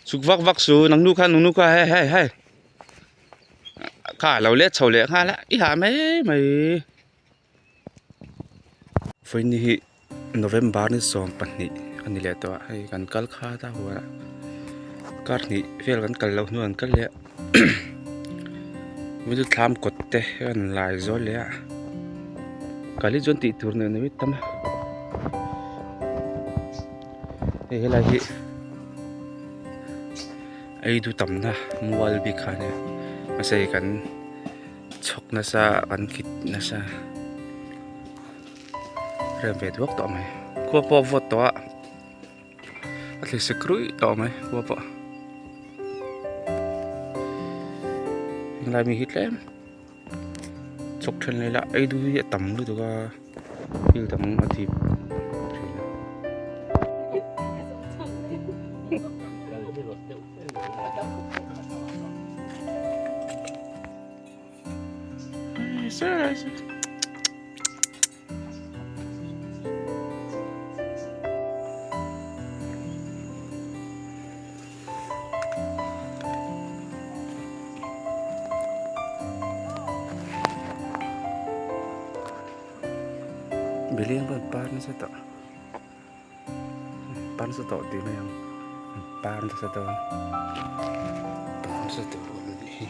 Chhuk vak vak su nang nu kha nang nu kha hei hei hei kha lo let chho leh nghal a i hah mai mai. Vawiin hi November ni 12 a ni leh tawh a hei kan kal khat a huanah kar hnih vel kan kal loh hnuah an kal leh a vawiin chu thlam kawt te a rawn lai zawl leh a kal hi chuan tih tur neuh neuh hi tam a hei helai hi ei du tamna mual bik kha a nia mahse kan chhawk nasa kan kit nasa rem ve duak tawh mai khua pawh a vawt tawh a a thli sek ruih tawh mai khua pawh helai mi hi tlem chhawk then leh ila ei duh hi a tam lutuk a thil dang a dip thin a. Bileng pawh an par nasa tawh par nasa tawh tih mai ang an par nasa dawn par nasa tawh a nih hi.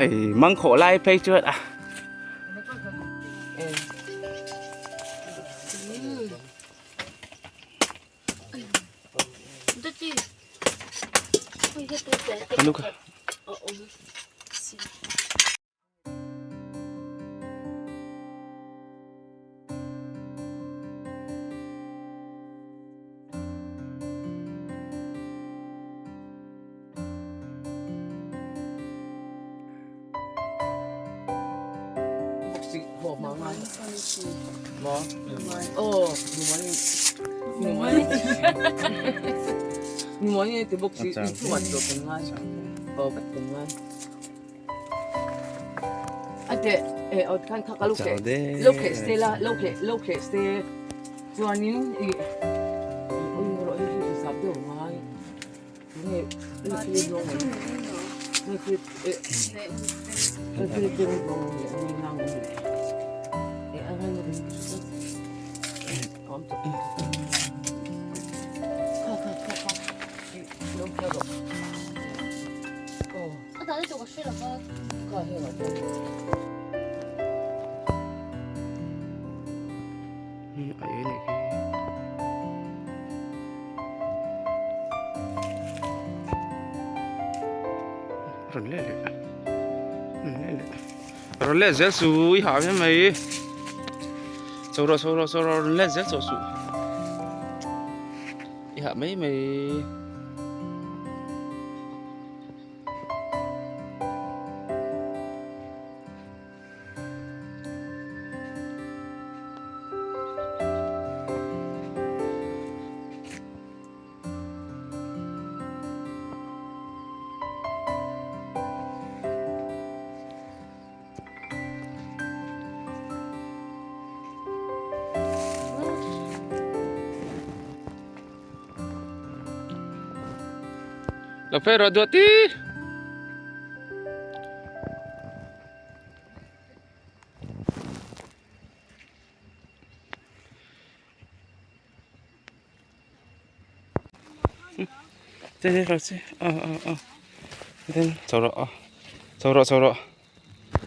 Ei mang khawh lai phei chuan a. Ano ka? Rawn leh leh rawn leh leh rawn leh zel su i hah em mai chho rawh chho rawh chho rawh rawn leh zel chho suh i hah mai mai. Lo phei rawh duat i. Chho rawh chho rawh chho rawh.